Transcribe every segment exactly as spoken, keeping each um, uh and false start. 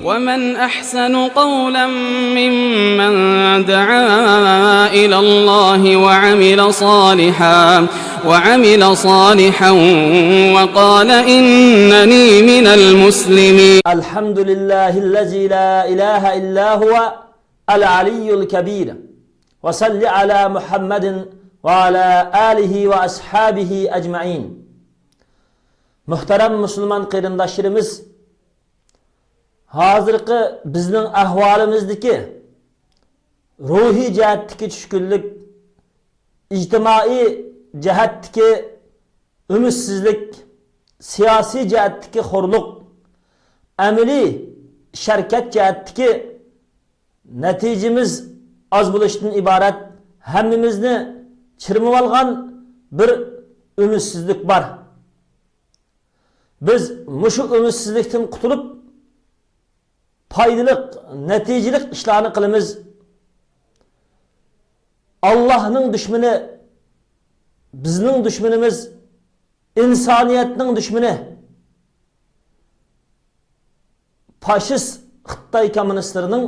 ومن أحسن قولا ممن دعا إلى الله وعمل صالحا، وعمل صالحا وقال إنني من المسلمين. الحمد لله الذي لا إله إلا هو العلي الكبير. وصل على محمد وعلى آله وأصحابه أجمعين. مۇھتەرەم مۇسۇلمان قېرىنداشلىرىمىز، ھازىرقى بىزنىڭ ئەھۋالىمىزدىكى روھىي جەھەتتىكى چۈشكۈنلۈك، ئىجتىمائىي جەھەتتىكى ئۈمىدسىزلىك، سىياسىي جەھەتتىكى خورلۇق، ئەمەلىي ئىش-ھەرىكەت جەھەتتىكى نەتىجىمىز ئاز بولۇشتىن ئىبارەت ھەممىمىزنى چىرمىۋالغان بىر ئۈمىدسىزلىك بار. بىز مۇشۇ ئۈمىدسىزلىكتىن قۇتۇلۇپ، پايدىلىق، نەتىجىلىك ئىشلارنى قىلىمىز. ئاللاھنىڭ دۈشمىنى، بىزنىڭ دۈشمىنىمىز، ئىنسانىيەتنىڭ دۈشمىنى، فاشىست خىتاي كوممۇنىستلىرىنىڭ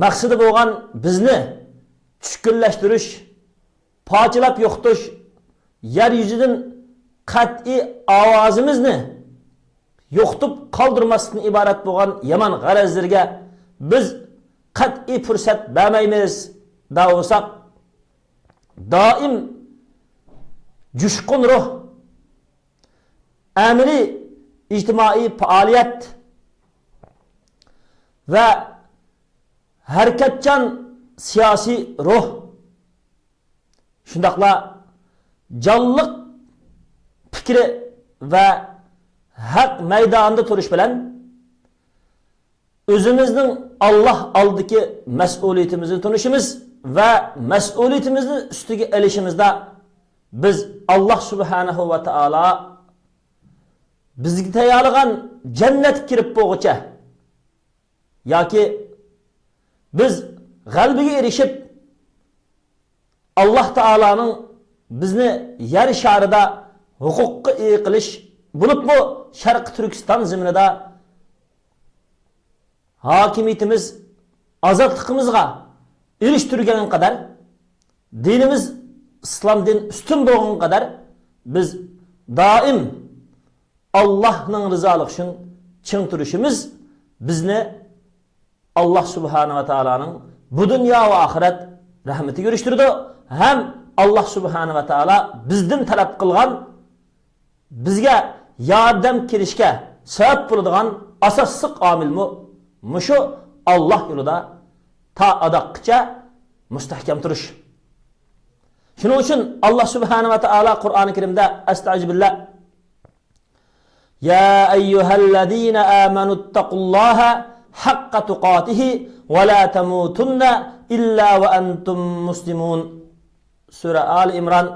مەقسىتى بولغان بىزنى چۈشكۈنلەشتۈرۈش، پارچىلاپ يوقىتىش، يەر يۈزىدىن قەتئىي ئاۋازىمىزنى يوقىتىپ قالدۇرماسلىقتىن ئىبارەت بولغان يامان غەرەزلىرىگە بىز قەتئىي پۇرسەت بەرمەيمىز دەۋاتساق، دائىم جۇشقۇن روھ، ئەمەلىي ئىجتىمائىي پائالىيەت ۋە ھەرىكەتچان سىياسىي روھ، شۇنداقلا جانلىق پىكرى ۋە ھەق مەيدانىدا تۇرۇش بىلەن، ئۆزىمىزنىڭ ئاللاھ ئالدىدىكى مەسئۇلىيىتىمىزنى تونۇشىمىز ۋە مەسئۇلىيىتىمىزنى ئۈستىگە ئېلىشىمىزدا، بىز ئاللاھ سۇبھانەھۇ ۋە تائالا بىزگە تەييارلىغان جەننەتكە كىرىپ بولغۇچە ياكى بىز غەلىبىگە ئېرىشىپ، ئاللاھ تائالانىڭ بىزنى يەر شارىدا ھوقۇققا ئىگە قىلىش، بولۇپمۇ شەرقىي تۈركىستان زېمىنىدا ھاكىمىيىتىمىز ئازادلىقىمىزغا ئېرىشتۈرگەن قەدەر، دىنىمىز ئىسلام دىن ئۈستۈن بولغان قەدەر، بىز دائىم ئاللاھنىڭ رىزالىقى ئۈچۈن چىڭ تۇرۇشىمىز بىزنى ئاللاھ سۇبھانەھۇ ۋە تائالانىڭ بۇ دۇنيا ۋە ئاخىرەت رەھمىتىگە ئېرىشتۈرىدۇ ھەم ئاللاھ سۇبھانەھۇ ۋە تائالا بىزدىن تەلەپ قىلغان، بىزگە ياردەم كېلىشكە سەۋەب بولىدىغان ئاساسلىق ئامىلمۇ مۇشۇ ئاللاھ يولىدا تا ئاداققىچە مۇستەھكەم تۇرۇش. شۇنىڭ ئۈچۈن ئاللاھ سۇبھانەھۇ ۋە تائالا قۇرئانى كەرىمدە، ئەستەئىزۇبىللاھ، يا أيها الذين آمنوا اتقوا الله حق تقاته ولا تموتن إلا وأنتم مسلمون. سۈرە ئالى ئىمران،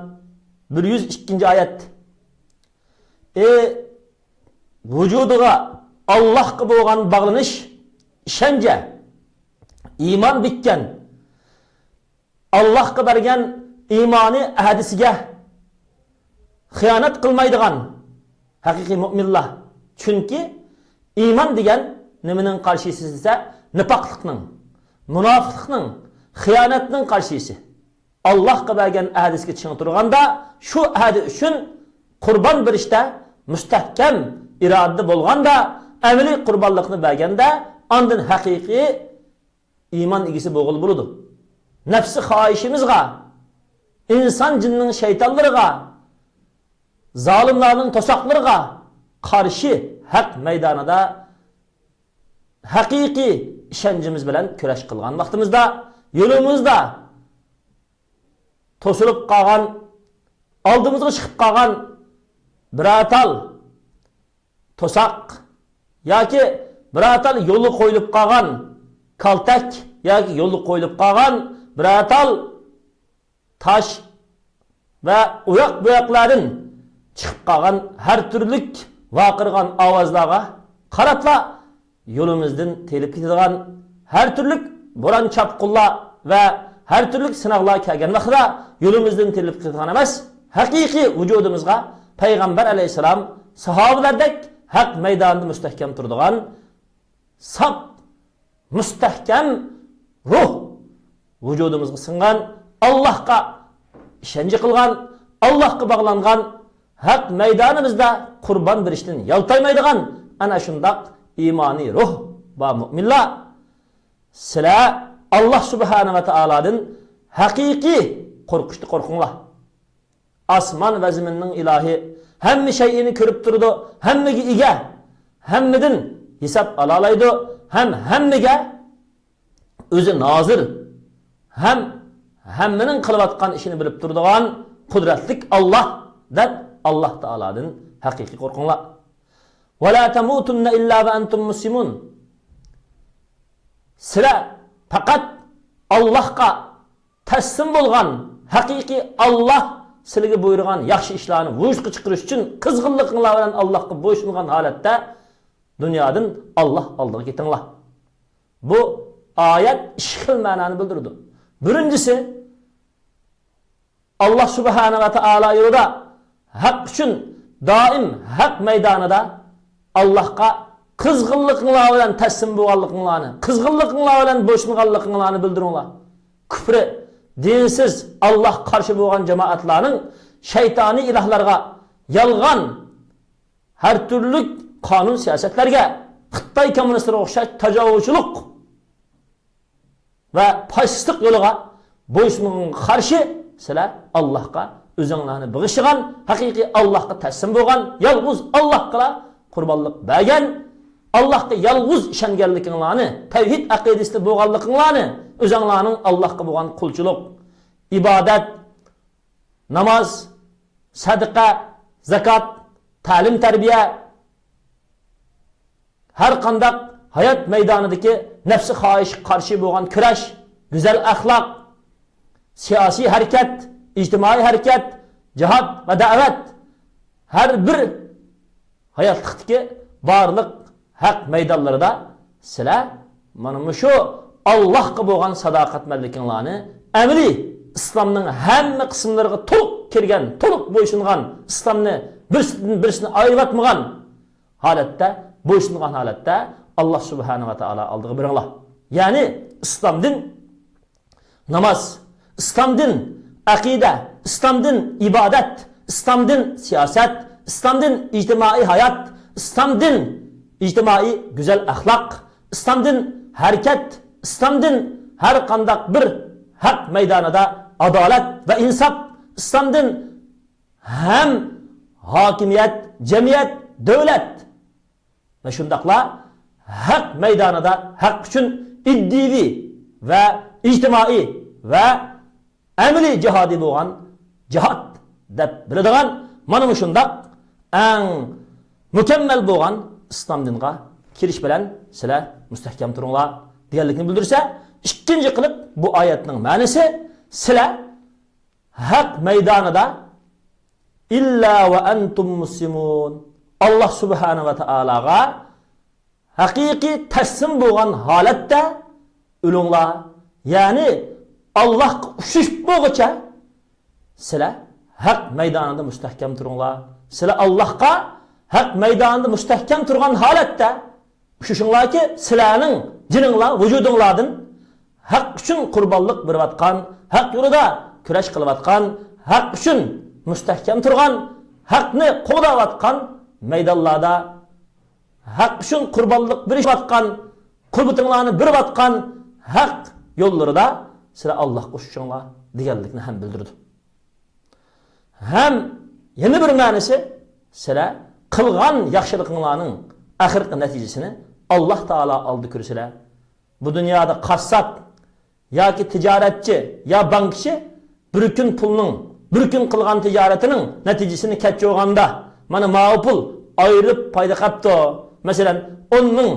بىر يۈز ئىككىنچى ئايەت. ئەي ۋۇجۇدىغا ئاللاھقا بولغان باغلىنىش، ئىشەنچە، ئىمان بىككەن، ئاللاھقا بەرگەن ئىمانى ئەھدىسىگە خىيانەت قىلمايدىغان ھەقىقىي مۆمىنلار. چۈنكى ئىمان دېگەن نېمىنىڭ قارشىسى دېسە، نىپاقلىقنىڭ، مۇناپىقلىقنىڭ، خىيانەتنىڭ قارشىسى. ئاللاھقا بەرگەن ئەھدىسىگە چىڭ تۇرغاندا، شۇ ئەھدى ئۈچۈن قۇربان بېرىشتە مۇستەھكەم ئىرادىدە بولغاندا، ئەمەلىي قۇربانلىقنى بەرگەندە، ئاندىن ھەقىقىي ئىمان ئىگىسى بولغىلى بولىدۇ. نەپسى خاھىشىمىزغا، ئىنسان جىننىڭ شەيتانلىرىغا، زالىملارنىڭ توساقلىرىغا قارشى ھەق مەيدانىدا ھەقىقىي ئىشەنچىمىز بىلەن كۈرەش قىلغان ۋاقتىمىزدا، يولىمىزدا توسۇلۇپ قالغان، ئالدىمىزغا چىقىپ قالغان بىرەر تال توساق ياكى بىرەر تال يولغا قويۇلۇپ قالغان كالتەك ياكى يولغا قويۇلۇپ قالغان بىرەر تال تاش ۋە ئۇياق-بۇياقلاردىن چىقىپ قالغان ھەر تۈرلۈك ۋارقىرىغان ئاۋازلارغا قاراپلا يولىمىزدىن تېيىلىپ كېتىدىغان، ھەر تۈرلۈك بوران-چاپقۇنلار ۋە ھەر تۈرلۈك سىناقلار كەلگەن ۋاقتىدا يولىمىزدىن تېيىلىپ كېتىدىغان ئەمەس، ھەقىقىي ۋۇجۇدىمىزغا پەيغەمبەر ئەلەيھىسسالام ساھابىلەردەك ھەق مەيدانىدا مۇستەھكەم تۇرىدىغان، ساپ، مۇستەھكەم روھ ۋۇجۇدىمىزغا سىڭغان، ئاللاھقا ئىشەنچ قىلغان، ئاللاھقا باغلانغان، ھەق مەيدانىمىزدا قۇربان بېرىشتىن يالتايمايدىغان ئەنە شۇنداق ئىمانىي روھ بار مۆمىنلەر، سىلەر ئاللاھ سۇبھانەھۇ ۋە تائالادىن ھەقىقىي قورقۇشتا قورقۇڭلار. ئاسمان ۋە زېمىننىڭ ئىلاھى، ھەممە شەيئىنى كۆرۈپ تۇرىدۇ، ھەممىگە ئىگە، ھەممىدىن ھېساب ئالالايدۇ ھەم ھەممىگە ئۆزى نازىر ھەم ھەممىنىڭ قىلىۋاتقان ئىشىنى بىلىپ تۇرىدىغان قۇدرەتلىك ئاللاھ دەپ ئاللاھ تائالادىن ھەقىقىي قورقۇڭلار. ولا تموتن إلا وأنتم مسلمون. سىلەر پەقەت ئاللاھقا تەسلىم بولغان، ھەقىقىي ئاللاھ سىلىگە بۇيرۇغان ياخشى ئىشلارنى ۋۇجۇدقا چىقىرىش ئۈچۈن قىزغىنلىقىڭلار بىلەن ئاللاھقا بويسۇنغان ھالەتتە دۇنيادىن ئاللاھ ئالدىغا كېتىڭلار. بۇ ئايەت ئىككى خىل مەنانى بىلدۈرىدۇ. بىرىنچىسى، ئاللاھ سۇبھانەھۇ ۋە تائالا يولىدا، ھەق ئۈچۈن دائىم ھەق مەيدانىدا ئاللاھقا قىزغىنلىقىڭلار بىلەن تەسلىم بولغانلىقىڭلارنى، قىزغىنلىقىڭلار بىلەن بويسۇنغانلىقىڭلارنى بىلدۈرۈڭلار. كۇپرى، دىنسىز، ئاللاھقا قارشى بولغان جامائەتلەرنىڭ شەيتانىي ئىلاھلارغا، يالغان ھەر تۈرلۈك قانۇن سىياسەتلەرگە، خىتاي كوممۇنىستلىرىغا ئوخشاش تاجاۋۇزچىلىق ۋە پاشىستلىق يولىغا بويسۇنغانغا قارشى سىلەر ئاللاھقا ئۆزۈڭلارنى بېغىشلىغان، ھەقىقىي ئاللاھقا تەسلىم بولغان، يالغۇز ئاللاھقىلا قۇربانلىق بەرگەن، ئاللاھقا يالغۇز ئىشەنگەنلىكىڭلارنى، تەۋھىد ئەقىدىسىدە بولغانلىقىڭلارنى، ئۆزۈڭلارنىڭ ئاللاھقا بولغان قۇلچىلىق، ئىبادەت، ناماز، سەدىقە، زاكات، تەلىم-تەربىيە، ھەر قانداق ھايات مەيدانىدىكى نەپسى خاھىشقا قارشى بولغان كۈرەش، گۈزەل ئەخلاق، سىياسىي ھەرىكەت، ئىجتىمائىي ھەرىكەت، جىھاد ۋە دەۋەت، ھەر بىر ھاياتلىقتىكى بارلىق ھەق مەيدانلىرىدا سىلەر مانا مۇشۇ ئاللاھقا بولغان ساداقەتمەنلىكىڭلارنى ئەمەلىي ئىسلامنىڭ ھەممە قىسىملىرىغا تولۇق كىرگەن، تولۇق بويسۇنغان، ئىسلامنى بىرسىدىن بىرسىنى ئايرىۋەتمىگەن ھالەتتە، بويسۇنغان ھالەتتە ئاللاھ سۇبھانەھۇ ۋە تائالا ئالدىغا بېرىڭلار. يەنى ئىسلامدىن ناماز، ئىسلامدىن ئەقىدە، ئىسلامدىن ئىبادەت، ئىسلامدىن سىياسەت، ئىسلامدىن ئىجتىمائىي ھايات، ئىسلامدىن ئىجتىمائىي گۈزەل ئەخلاق، ئىسلامدىن ھەرىكەت، ئىسلامدىن ھەر قانداق بىر ھەق مەيدانىدا ئادالەت ۋە ئىنساپ، ئىسلامدىن ھەم ھاكىمىيەت، جەمئىيەت، دۆلەت ۋە شۇنداقلا ھەق مەيدانىدا ھەق ئۈچۈن ئىدىيىۋى ۋە ئىجتىمائىي ۋە ئەمەلىي جىھادىي بولغان جىھاد دەپ بىلىدىغان مانا مۇشۇنداق ئەڭ مۇكەممەل بولغان ئىسلام دىنىغا كىرىش بىلەن سىلەر مۇستەھكەم تۇرۇڭلار دېگەنلىكنى بىلدۈرسە، ئىككىنچى قىلىپ بۇ ئايەتنىڭ مەنىسى، سىلەر ھەق مەيدانىدا ئىللا ۋە ئەنتۇم مۇسلىمۇن، ئاللاھ سۇبھانەھۇ ۋە تائالاغا ھەقىقىي تەسلىم بولغان ھالەتتە ئۆلۈڭلار. يەنى ئاللاھقا ئۇچرىشىپ بولغۇچە سىلەر ھەق مەيدانىدا مۇستەھكەم تۇرۇڭلار. سىلەر ئاللاھقا ھەق مەيدانىدا مۇستەھكەم تۇرغان ھالەتتە ئۇچرىشىڭلاركى، سىلەرنىڭ جېنىڭلار، ۋۇجۇدۇڭلاردىن ھەق ئۈچۈن قۇربانلىق بېرىۋاتقان، ھەق يولىدا كۈرەش قىلىۋاتقان، ھەق ئۈچۈن مۇستەھكەم تۇرغان، ھەقنى قوغداۋاتقان مەيدانلاردا، ھەق ئۈچۈن قۇربانلىق بېرىۋاتقان، قۇربىتىڭلارنى بېرىۋاتقان ھەق يوللىرىدا سىلەر ئاللاھقا ئۇچرىشىڭلار دېگەنلىكنى ھەم بىلدۈرىدۇ. ھەم يەنە بىر مەنىسى، سىلەر قىلغان ياخشىلىقىڭلارنىڭ ئاخىرقى نەتىجىسىنى ئاللاھ تائالا ئالدىدا كۆرىسىلەر. بۇ دۇنيادا قاسساپ ياكى تىجارەتچى يا بانكىچى بىر كۈن پۇلنىڭ، بىر كۈن قىلغان تىجارىتىنىڭ نەتىجىسىنى كەچۈرگەندە، مانا ماۋۇ پۇل ئايرىلىپ پايدا قاپتۇ. مەسىلەن، ئون مىڭ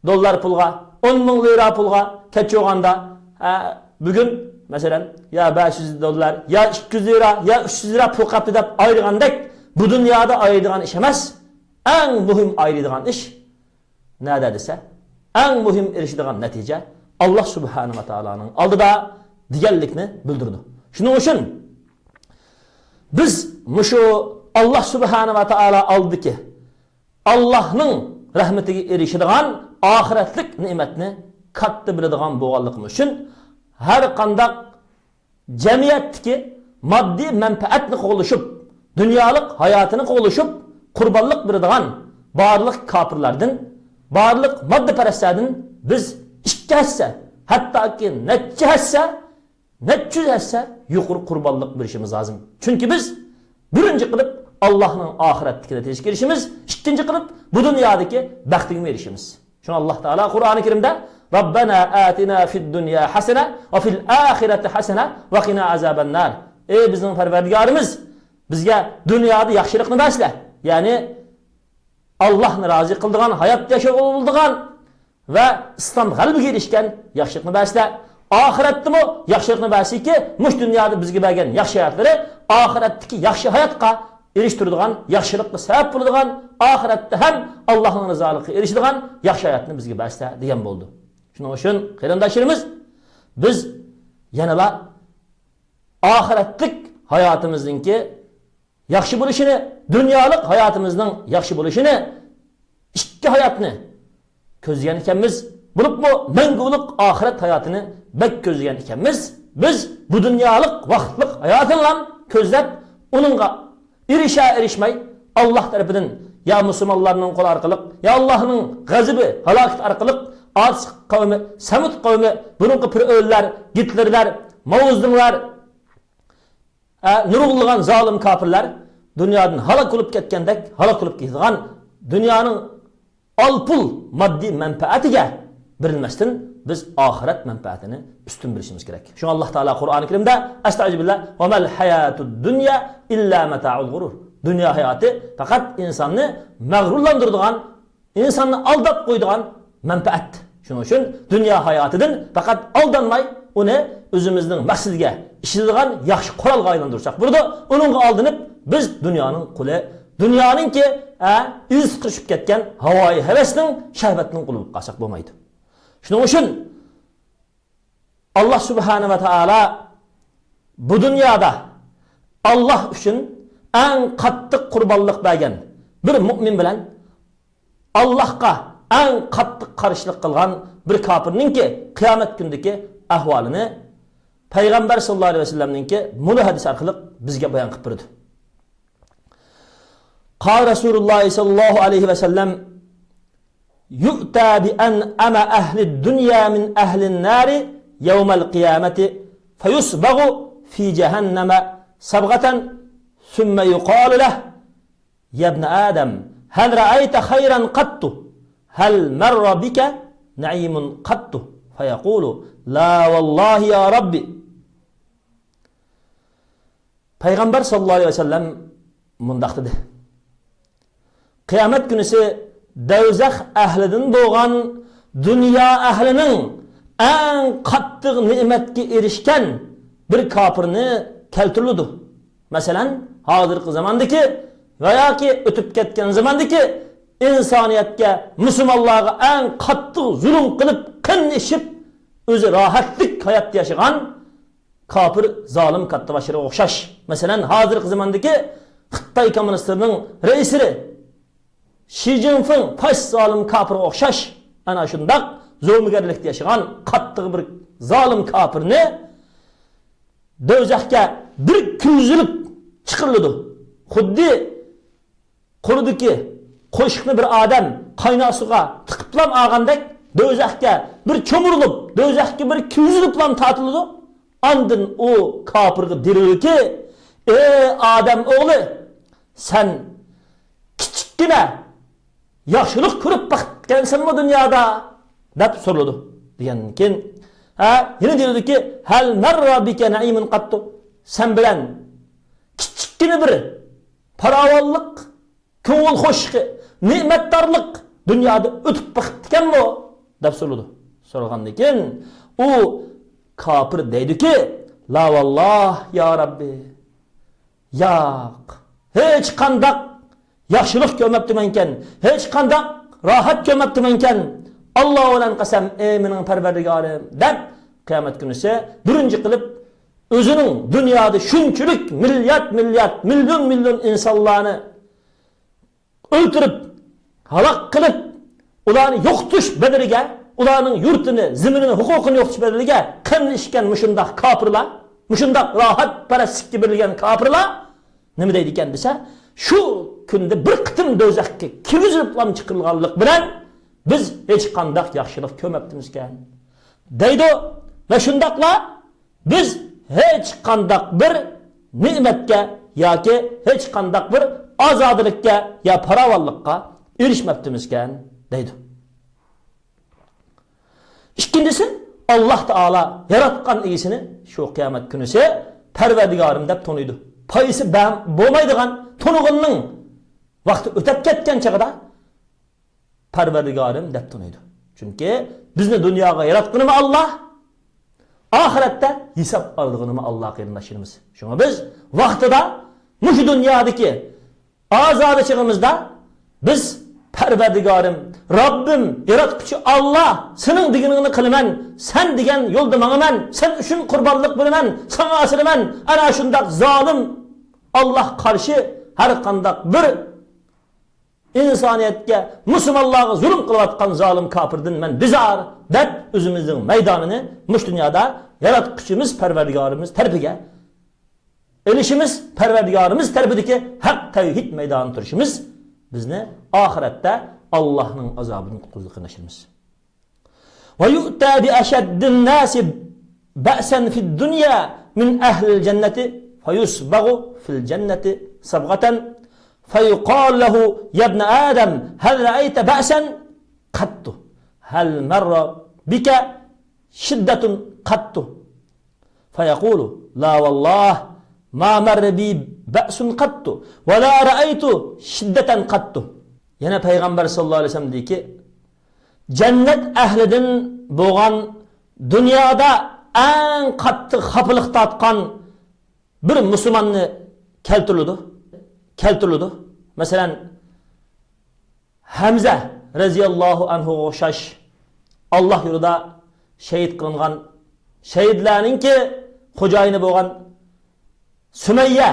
دوللار پۇلغا، ئون مىڭ لىرا پۇلغا كەچۈرگەندە، ھە، بۈگۈن، مەسىلەن، يا بەش يۈز دوللار، يا ئىككى يۈز لىرا، يا ئۈچ يۈز لىرا پۇل قاپتۇ دەپ ئايرىغاندەك، بۇ دۇنيادا ئايرىيدىغان ئىش ئەمەس. ئەڭ مۇھىم ئايرىيدىغان ئىش نەدە دېسە، ئەڭ مۇھىم ئېرىشىدىغان نەتىجە ئاللاھ سۇبھانەھۇ ۋە تائالانىڭ ئالدىدا دېگەنلىكنى بىلدۈرىدۇ. شۇنىڭ ئۈچۈن بىز مۇشۇ ئاللاھ سۇبھانەھۇ ۋە تائالا ئالدىدىكى ئاللاھنىڭ رەھمىتىگە ئېرىشىدىغان ئاخىرەتلىك نېمەتنى كاتتا بىلىدىغان بولغانلىقىمىز ئۈچۈن، ھەر قانداق جەمئىيەتتىكى ماددىي مەنپەئەتنى قوغلىشىپ، دۇنيالىق ھاياتىنى قوغلىشىپ، قۇربانلىق بېرىدىغان بارلىق كاپىرلاردىن، بارلىق ماددىپەرەسلەردىن بىز ئىككى ھەسسە، ھەتتاكى نەچچە ھەسسە، نەچچە يۈز ھەسسە يۇقىرى قۇربانلىق بېرىشىمىز لازىم. چۈنكى بىز بىرىنچى قىلىپ ئاللاھنىڭ ئاخىرەتتىكىنى تىلغا ئېلىشىمىز، ئىككىنچى قىلىپ بۇ دۇنيادىكى بەختىگە ئېرىشىمىز. شۇڭا ئاللاھ تائالا قۇرئانى كەرىمدە، ربنا آتنا في الدنيا حسنة وفي الآخرة حسنة وقنا عذاب النار. ئەي بىزنىڭ پەرۋەردىگارىمىز، بىزگە دۇنيادا ياخشىلىقنى بەرسىلە. يەنى ئاللاھنى رازى قىلىدىغان، ھايات ياشىغىلى بولىدىغان ۋە ئىسلام غەلىبىگە ئېرىشكەن ياخشىلىقنى بەرسىلە، ئاخىرەتتىمۇ ياخشىلىقنى بەرسىكى، مۇشۇ دۇنيادا بىزگە بەرگەن ياخشى ھاياتلىرى ئاخىرەتتىكى ياخشى ھاياتقا ئېرىشتۈرىدىغان، ياخشىلىققا سەۋەب بولىدىغان، ئاخىرەتتە ھەم ئاللاھنىڭ رىزالىقىغا ئېرىشىدىغان ياخشى ھاياتنى بىزگە بەرسىلە دېگەن بولىدۇ. شۇنىڭ ئۈچۈن قېرىنداشلىرىمىز، بىز يەنىلا ئاخىرەتلىك ھاياتىمىزنىڭكى ياخشى بولۇشىنى، دۇنيالىق ھاياتىمىزنىڭ ياخشى بولۇشىنى، ئىككى ھاياتنى كۆزلىگەن ئىكەنمىز. بولۇپمۇ مەڭگۈلۈك ئاخىرەت ھاياتىنى بەك كۆزلىگەن ئىكەنمىز. بىز بۇ دۇنيالىق ۋاقىتلىق ھاياتنىلا كۆزلەپ، ئۇنىڭغا ئېرىشە ئېرىشمەي، ئاللاھ تەرىپىدىن يا مۇسۇلمانلارنىڭ قولى ئارقىلىق، يا ئاللاھنىڭ غەزىپى، ھالاكىتى ئارقىلىق ئاد قەۋمى، سەمۇد قەۋمى، بۇرۇنقى پىرئەۋنلەر، گىتلېرلەر، ماۋزېدۇڭلار، ئە، نۇرغۇنلىغان زالىم كاپىرلار دۇنيادىن ھالاك بولۇپ كەتكەندەك ھالاك بولۇپ كېتىدىغان دۇنيانىڭ ئالپۇل ماددىي مەنپەئەتىگە بېرىلمەستىن، بىز ئاخىرەت مەنپەئەتىنى ئۈستۈن بىلىشىمىز كېرەك. شۇڭا ئاللاھ تائالا قۇرئانى كەرىمدە، ئەستەئىزۇبىللاھ، ۋەمەل ھاياتۇد دۇنيا ئىللا مەتائۇل غۇرۇر. دۇنيا ھاياتى پەقەت ئىنساننى مەغرۇرلاندۇرىدىغان، ئىنساننى ئالداپ قويىدىغان مەنپەئەت. شۇنىڭ ئۈچۈن دۇنيا ھاياتىدىن پەقەت ئالدانماي، ئۇنى ئۆزىمىزنىڭ مەقسىتىگە، ئىشلىتىدىغان ياخشى قورالغا ئايلاندۇرساق بولىدۇ. ئۇنىڭغا ئالدىنىپ، بىز دۇنيانىڭ قۇلى، دۇنيانىڭكى، ئە، ئىزى قىرىشىپ كەتكەن ھاۋايى ھەۋەسنىڭ، شەھۋەتنىڭ قۇلى بولۇپ قالساق بولمايدۇ. شۇنىڭ ئۈچۈن ئاللاھ سۇبھانە ۋە تائالا بۇ دۇنيادا ئاللاھ ئۈچۈن ئەڭ قاتتىق قۇربانلىق بەرگەن بىر مۇئمىن بىلەن ئاللاھقا ئەڭ قاتتىق قارشىلىق قىلغان بىر كاپىرنىڭكى قىيامەت كۈنىدىكى ئەھۋالىنى پەيغەمبەر ساللاللاھۇ ئەلەيھى ۋەسەللەمنىڭكى مۇنۇ ھەدىسى ئارقىلىق بىزگە بايان قىلىپ بېرىدۇ. قال رسول الله صلى الله عليه وسلم: يؤتى بأنعم أهل الدنيا من أهل النار يوم القيامة فيصبغ في جهنم صبغة ثم يقال له: يا ابن آدم، هل رأيت خيرا قط؟ هل مر بك نعيم قط؟ فيقول: لا والله يا رب. پەيغەمبەر ساللاللاھۇ ئەلەيھى ۋەسەللەم مۇنداق دېدى: قىيامەت كۈنىسى دوزاخ ئەھلىدىن بولغان دۇنيا ئەھلىنىڭ ئەڭ قاتتىق نېمەتكە ئېرىشكەن بىر كاپىرنى كەلتۈرۈلىدۇ. مەسىلەن، ھازىرقى زاماندىكى ۋە ياكى ئۆتۈپ كەتكەن زاماندىكى ئىنسانىيەتكە، مۇسۇلمانلارغا ئەڭ قاتتىق زۇلۇم قىلىپ، قېنىنى ئىچىپ، ئۆزى راھەتلىك ھايات ياشىغان كاپىر، زالىم كاتتىباشلىرىغا ئوخشاش. مەسىلەن، ھازىرقى زاماندىكى خىتاي كوممۇنىستلىرىنىڭ رەئىسى شى جىنپىڭ پاش زالىم كاپىرغا ئوخشاش، ئەنە شۇنداق زومىگەرلىكتە ياشىغان قاتتىق بىر زالىم كاپىرنى دوزاخقا بىر كىرگۈزۈلۈپ چىقىرىلىدۇ. خۇددى قۇرىدىكى قوشۇقنى بىر ئادەم قايناق سۇغا تىقىپلا ئالغاندەك، دوزاخقا بىر چۆمۈرۈلۈپ، دوزاخقا بىر كىرگۈزۈلۈپلا تارتىلىدۇ. ئاندىن ئۇ كاپىرغا دېيىلىدۇكى، ئەي ئادەم ئوغلى، سەن كىچىككىنە ياخشىلىق كۆرۈپ باققانسەنمۇ دۇنيادا؟ دەپ سورىلىدۇ. دېگەندىن كېيىن، ھە، يەنە دېيىلىدۇكى، ھەل مەررە بىكە نەئىمۇن قەتتۇ؟ سەن بىلەن كىچىككىنە بىر پاراۋانلىق، كۆڭۈل خۇشلۇقى، نېمەتدارلىق دۇنيادا ئۆتۈپ بېقىپتىكەنمۇ؟ دەپ سورىلىدۇ. سورىغاندىن كېيىن ئۇ كاپىر دەيدۇكى، لا ۋاللاھ يا رەببى، ياق، ھېچقانداق ياخشىلىق كۆرمەپتىمەنكەن، ھېچقانداق راھەت كۆرمەپتىمەنكەن، ئاللا بىلەن قەسەم، ئەي مېنىڭ پەرۋەردىگارىم، دەپ قىيامەت كۈنىسى بىرىنچى قىلىپ ئۆزىنىڭ دۇنيادا شۇنچىلىك مىليارد مىليارد، مىليون مىليون ئىنسانلارنى ئۆلتۈرۈپ، ھالاك قىلىپ، ئۇلارنى يوقىتىش بەدىلىگە، ئۇلارنىڭ يۇرتىنى، زېمىنىنى، ھوقۇقىنى يوقىتىش بەدىلىگە قېنى ئىچكەن مۇشۇنداق كاپىرلار، مۇشۇنداق راھەتپەرەسلىككە بېرىلگەن كاپىرلار نېمە دەيدىكەن دېسە، شۇ كۈندە بىر قېتىم دوزاخقا كىرگۈزۈلۈپلا چىقىرىلغانلىق بىلەن بىز ھېچقانداق ياخشىلىق كۆرمەپتىمىزكەن، دەيدۇ. ۋە شۇنداقلا بىز ھېچقانداق بىر نېمەتكە ياكى ھېچقانداق بىر ئازادىلىككە يا پاراۋانلىققا ئېرىشمەپتىمىزكەن، دەيدۇ. ئىككىنچىسى، ئاللاھ تائالا ياراتقان ئىگىسىنى شۇ قىيامەت كۈنىسى پەرۋەردىگارىم دەپ تونۇيدۇ. پايىسى بەم-، بولمايدىغان تونۇغىنىنىڭ ۋاقتى ئۆتەپ كەتكەن چېغىدا پەرۋەردىگارىم دەپ تونۇيدۇ. چۈنكى بىزنى دۇنياغا ياراتقىنىمۇ ئاللاھ، ئاخىرەتتە ھېساب ئالىدىغىنىمۇ ئاللاھ، قېرىنداشلىرىمىز. شۇڭا بىز ۋاقتىدا مۇشۇ دۇنيادىكى ئازادە چېغىمىزدا بىز پەرۋەردىگارىم، رەببىم، ياراتقۇچى ئاللاھ، سېنىڭ دېگىنىڭنى قىلىمەن، سەن دېگەن يولدا ماڭىمەن، سەن ئۈچۈن قۇربانلىق بېرىمەن، ساڭا ئاسىنىمەن، ئەنە شۇنداق زالىم ئاللاھ قارشى ھەر قانداق بىر ئىنسانىيەتكە، مۇسۇلمانلارغا زۇلۇم قىلىۋاتقان زالىم كاپىردىن مەن بىزار، دەپ ئۆزىمىزنىڭ مەيدانىنى مۇشۇ دۇنيادا ياراتقۇچىمىز پەرۋەردىگارىمىز تەرىپىگە ئېلىشىمىز، پەرۋەردىگارىمىز تەرىپىدىكى ھەق تەۋھىد مەيدانىدا تۇرۇشىمىز بىزنى ئاخىرەتتە ئاللاھنىڭ ئازابىدىن قۇتقۇزىدۇ، قېرىنداشلىرىمىز. ويؤتى بأشد الناس بأسا في الدنيا من أهل الجنة فيصبغ في الجنة صبغة فيقال له: يا ابن آدم، هل رأيت بأسا قط؟ هل مر بك شدة قط؟ فيقول: لا والله، ما مر بي بأس قط، ولا رأيت شدة قط. يەنە پەيغەمبەر ساللاللاھۇ ئەلەيھى ۋەسەللەم دېدىكى، جەننەت ئەھلىدىن بولغان، دۇنيادا ئەڭ قاتتىق خاپىلىق تارتقان بىر مۇسۇلماننى كەلتۈرۈلىدۇ. كەلتۈرۈلىدۇ. مەسىلەن، ھەمزە رەزىياللاھۇ ئەنھۇغا ئوخشاش ئاللاھ يولىدا شەھىد قىلىنغان شەھىدلەرنىڭكى خوجايىنى بولغان سۈمەييە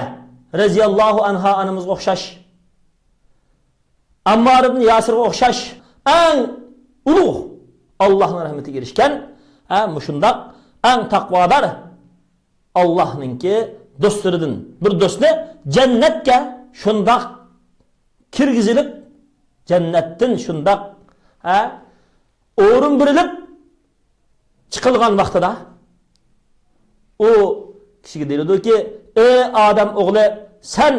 رەزىياللاھۇ ئەنھا ئانىمىزغا ئوخشاش، ئەممار ئىبن ياسىرغا ئوخشاش ئەڭ ئۇلۇغ، ئاللاھنىڭ رەھمىتىگە ئېرىشكەن، ھە، مۇشۇنداق ئەڭ تەقۋادار ئاللاھنىڭكى دوستلىرىدىن بىر دوستنى جەننەتكە شۇنداق كىرگۈزۈلۈپ، جەننەتتىن شۇنداق، ھە، ئورۇن بېرىلىپ چىقىلغان ۋاقتىدا، ئۇ كىشىگە دېيىلىدۇكى، ئەي ئادەم ئوغلى، سەن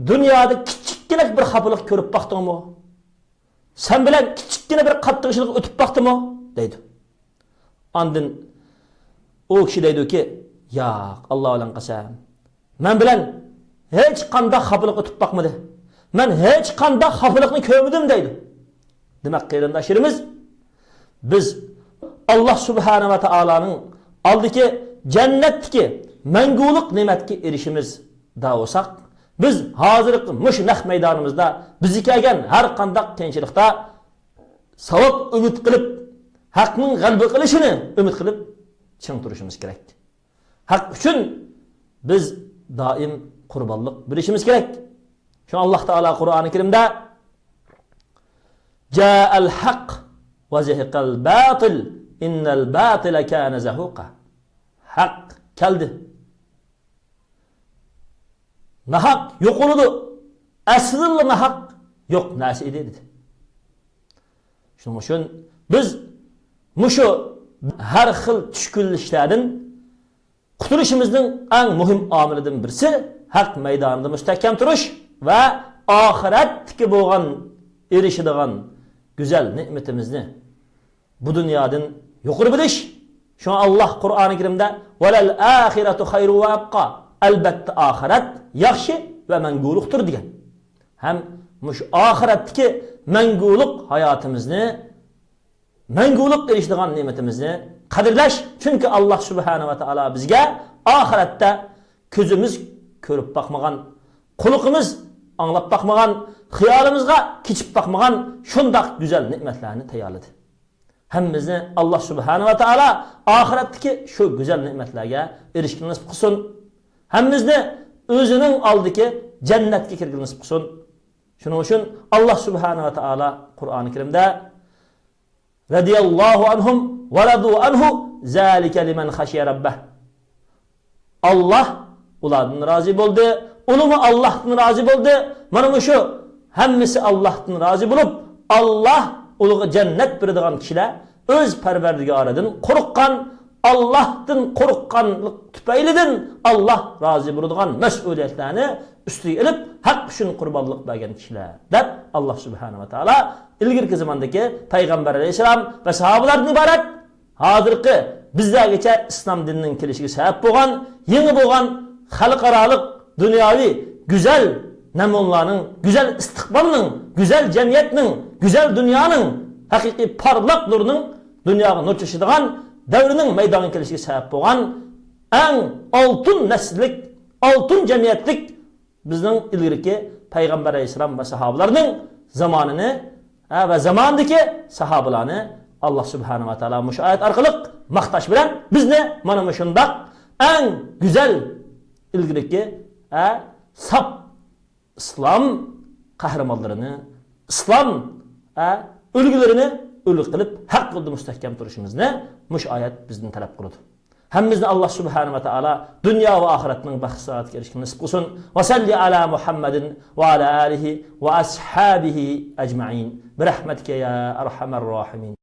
دۇنيادا كىچىككىنە بىر خاپىلىق كۆرۈپ باقتىڭمۇ؟ سەن بىلەن كىچىككىنە بىر قاتتىق ئىشلار ئۆتۈپ باقتىمۇ؟ دەيدۇ. ئاندىن ئۇ كىشى دەيدۇكى، ياق، ئاللا بىلەن قەسەم، مەن بىلەن ھېچقانداق خاپىلىق ئۆتۈپ باقمىدى. مەن ھېچقانداق خاپىلىقنى كۆرمىدىم، دەيدۇ. دېمەك، قېرىنداشلىرىمىز، بىز ئاللا سۇبھانە ۋە تائالانىڭ ئالدىكى جەننەتتىكى مەڭگۈلۈك نېمەتكە ئېرىشىمىز دەۋاتساق، بىز ھازىرقى مۇشۇ نەق مەيدانىمىزدا بىزگە كەلگەن ھەر قانداق قىيىنچىلىقتا ساۋاب ئۈمىد قىلىپ، ھەقنىڭ غەلىبە قىلىشىنى ئۈمىد قىلىپ چىڭ تۇرۇشىمىز كېرەك. ھەق ئۈچۈن بىز دائىم قۇربانلىق بېرىشىمىز كېرەك. شۇڭا ئاللا تائالا قۇرئانى كەرىمدە، جاء الحق وزهق الباطل إن الباطل كان زهوقا. ھەق كەلدى. ناھەق يوقىلىدۇ. ئەسلىدىنلا ناھەق يوق نەرسە ئىدى، دېدى. شۇنىڭ ئۈچۈن بىز مۇشۇ ھەر خىل چۈشكۈنلىشلەردىن قۇتۇلۇشىمىزنىڭ ئەڭ مۇھىم ئامىلىدىن بىرسى ھەق مەيدانىدا مۇستەھكەم تۇرۇش ۋە ئاخىرەتتىكى بولغان ئېرىشىدىغان گۈزەل نېمىتىمىزنى بۇ دۇنيادىن يۇقىرى بىلىش. شۇڭا ئاللا قۇرئانى كەرىمدە، ۋەلەل ئاخىرەتۇ خەيرۇ ۋە ئەبقا، ئەلبەتتە ئاخىرەت ياخشى ۋە مەڭگۈلۈكتۇر، دېگەن. ھەم مۇشۇ ئاخىرەتتىكى مەڭگۈلۈك ھاياتىمىزنى، مەڭگۈلۈك ئېرىشىدىغان نېمىتىمىزنى قەدىرلەش. چۈنكى ئاللا سۇبھانە ۋە تائالا بىزگە ئاخىرەتتە كۆزىمىز كۆرۈپ باقمىغان، قۇلىقىمىز ئاڭلاپ باقمىغان، خىيالىمىزغا كېچىپ باقمىغان شۇنداق گۈزەل نېمەتلەرنى تەييارلىدى. ھەممىمىزنى ئاللا سۇبھانە ۋە تائالا ئاخىرەتتىكى شۇ گۈزەل نېمەتلەرگە ئېرىشكىلى نېسىپ قىلسۇن. ھەممىمىزنى ئۆزىنىڭ ئالدىدىكى جەننەتكە كىرگىلى نېسىپ قىلسۇن. شۇنىڭ ئۈچۈن ئاللا سۇبھانەھۇ ۋە تائالا قۇرئانى كەرىمدە رەزىيەللاھۇ ئەنھۇم ۋە رەزۇ ئەنھۇ زالىكە لىمەن خەشىيە رەببەھ. ئاللا ئۇلاردىن رازى بولدى، ئۇلىمۇ ئاللاھتىن رازى بولدى. مانا مۇشۇ ھەممىسى ئاللاھتىن رازى بولۇپ، ئاللا ئۇلىغا جەننەت بېرىدىغان كىشىلەر ئۆز پەرۋەردىگارىدىن قورققان، ئاللاھتىن قورققانلىق تۈپەيلىدىن ئاللا رازى بولىدىغان مەسئۇلىيەتلەرنى ئۈستىگە ئېلىپ، ھەق ئۈچۈن قۇربانلىق بەرگەن كىشىلەر، دەپ ئاللا سۇبھانەھۇ ۋە تائالا ئىلگىرىكى زاماندىكى پەيغەمبەر ئەلەيھىسسالام ۋە ساھابىلەردىن ئىبارەت ھازىرقى بىزلەرگىچە ئىسلام دىنىنىڭ كېلىشىگە سەۋەب بولغان، يېڭى بولغان خەلقئارالىق، دۇنياۋى گۈزەل نەمۇنىلەرنىڭ، گۈزەل ئىستىقبالنىڭ، گۈزەل جەمئىيەتنىڭ، گۈزەل دۇنيانىڭ، ھەقىقىي پارلاق نۇرىنىڭ دۇنياغا نۇر چاچىدىغان دەۋرىنىڭ مەيدانغا كېلىشىگە سەۋەب بولغان ئەڭ ئالتۇن نەسىللىك، ئالتۇن جەمئىيەتلىك بىزنىڭ ئىلگىرىكى پەيغەمبەر ئەلەيھىسسالام ۋە ساھابىلەرنىڭ زامانىنى، ھە، ۋە زاماندىكى ساھابىلارنى ئاللا سۇبھانەھۇ ۋە تائالا مۇشۇ ئايەت ئارقىلىق ماختاش بىلەن بىزنى مانا مۇشۇنداق ئەڭ گۈزەل ئىلگىرىكى، ھە، ساپ ئىسلام قەھرىمانلىرىنى، ئىسلام، ھە، ئۈلگىلىرىنى ئۈلگە قىلىپ، ھەق يولدا مۇستەھكەم تۇرۇشىمىزنى مۇشۇ ئايەت بىزدىن تەلەپ قىلىدۇ. ھەممىمىزنى ئاللا سۇبھانەھۇ ۋە تائالا دۇنيا ۋە ئاخىرەتنىڭ بەخت سائادىتىگە ئېرىشىشنى نېسىپ قىلسۇن. ۋە سەللى ئەلا مۇھەممەدىن ۋە ئەلا ئالىھى ۋە ئەسھابىھى ئەجمەئىن. بىرەھمەتىكە يا ئەرھەمەر راھىمىن.